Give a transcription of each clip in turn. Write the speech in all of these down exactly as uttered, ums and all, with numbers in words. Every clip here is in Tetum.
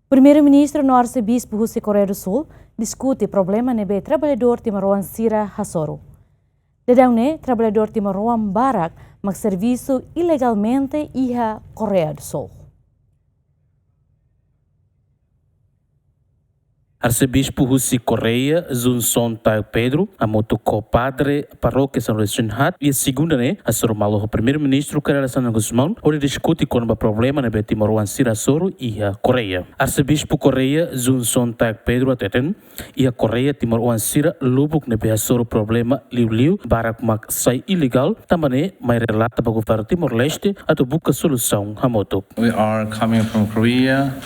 Primeiru-Ministru no Arsebispu husi Koreia do Sul diskute problema ne'ebé traballadór timoroan sira hasoru. Daudaun ne'e, traballadór timoroan barak mak servisu ilegalmente iha Koreia do Sul. Arsebispu husi Koreia, Jun Son Taek Pedro, hamutuk ho padre parókia São Luís Sinhat, iha segunda ne'e, hasoru malu ho Primeiru-Ministru Kay Rala Xanana Gusmão, hodi diskute kona-ba problema ne'ebé timoroan sira hasoru iha Koreia. Arsebispu Koreia, Jun Son Taek Pedro, hateten, iha Koreia timoroan sira lubuk ne'ebé hasoru problema liuliu barak mak sai ilegál, tanba ne'e mai relata ba governu Timor-Leste atu buka solusaun hamutuk. We are coming from Korea,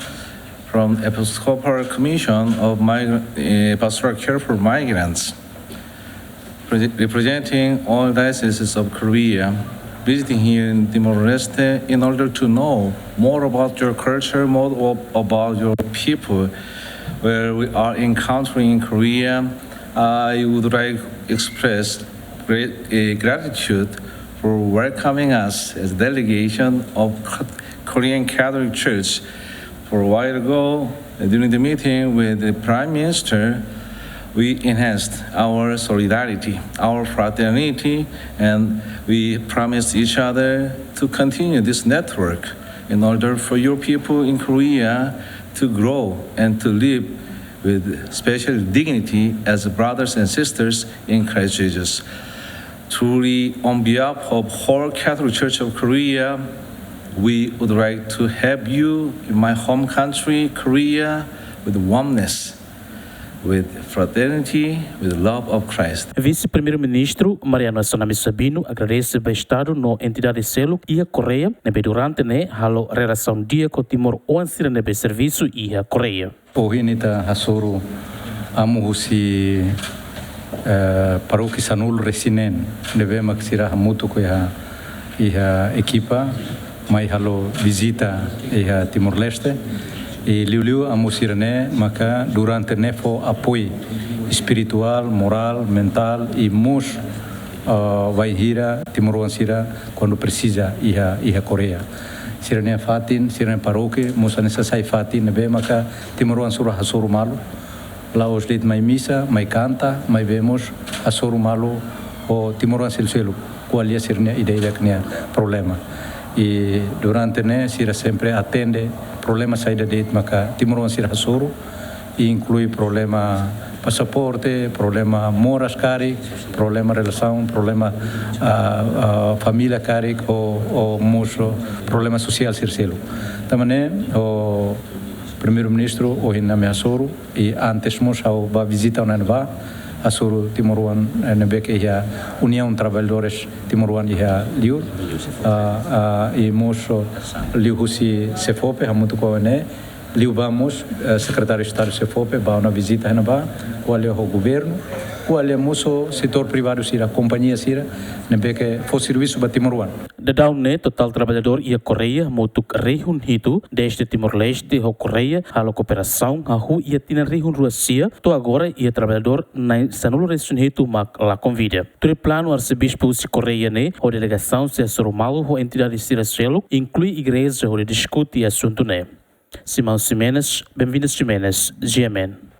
from Episcopal Commission of Migra-, eh, Pastoral Care for Migrants, pre-, representing all dioceses of Korea, visiting here in Timor-Leste in order to know more about your culture, more of, about your people, where we are encountering in Korea. I would like to express great, eh, gratitude for welcoming us as delegation of Korean Catholic Church. For a while ago, during the meeting with the Prime Minister, we enhanced our solidarity, our fraternity, and we promised each other to continue this network in order for your people in Korea to grow and to live with special dignity as brothers and sisters in Christ Jesus. Truly, on behalf of whole Catholic Church of Korea, we would like to help you in my home country, Korea, with warmness, with fraternity, with love of Christ. Vise-Primeiru-Ministru Mariano Assanami Sabino agradese ba Estadu no entidade seluk iha Koreia ne'ebé durante ne'e halo relasaun di'ak ho timoroan sira ne'ebé servisu iha Koreia. Ohin ita hasoru amu husi, eh, parókia sanulu-resin-neen, ne'ebé mak sira hamutuk ho iha, iha ekipa, mai halo vizita iha Timor-Leste. I liuliu amu sira-ne'e maka durante ne'e fó apoiu espirituál, morál, mentál i mós, ah, bainhira timoroan sira kuandu presiza iha, iha Koreia. Sira-nia fatin, sira-nia parókia, mós hanesan sai fatin ne'ebé maka timoroan sira hasoru malu. La'ós de'it mai misa, mai kanta, maibé mós hasoru malu ho timoroan seluk-seluk, ko'alia sira-nia ida-idak nia problema. I durante ne'e sira sempre atende problema saida de'it maka timoroan sira hasoru, inklui problema pasaporte, problema moras karik, problema relasaun, problema, ah, ah, família karik, ou, ou mós problema sosiál sira seluk. Tanba ne'e, o Primeiru-Ministru ohin ami hasoru, i antes mós ha'u bá vizita ona ne'ebá, hasoru timoroan, eh, ne'ebé ke iha União Trabalhadores Timoroan iha liur, ah, ah, i mós liuhusi SEFOPE, hamutuk ho ne'e, liubá mós, eh, Sekretáriu Estadu SEFOPE, bá ona vizita iha ne'ebá, ko'alia ho governu, ko'alia mós ho setór privadu sira, kompañia sira, ne'ebé ke fó servisu ba timoroan. Daudaun ne'e totál traballadór iha Koreia hamutuk rihun hitu, dezde Timor-Leste ho Koreia halo kooperasaun hahú iha tinan rihun rua sia, to'o agora iha traballadór na'in sanulu-resin-hitu mak la konvida. Tuir planu, arsebispu husi Koreia ne'e ho delegasaun sei hasoru malu ho entidade sira seluk, inklui igreja, hodi diskute asuntu ne'e. Simão Ximenes, Benvindas Ximenes, G M N.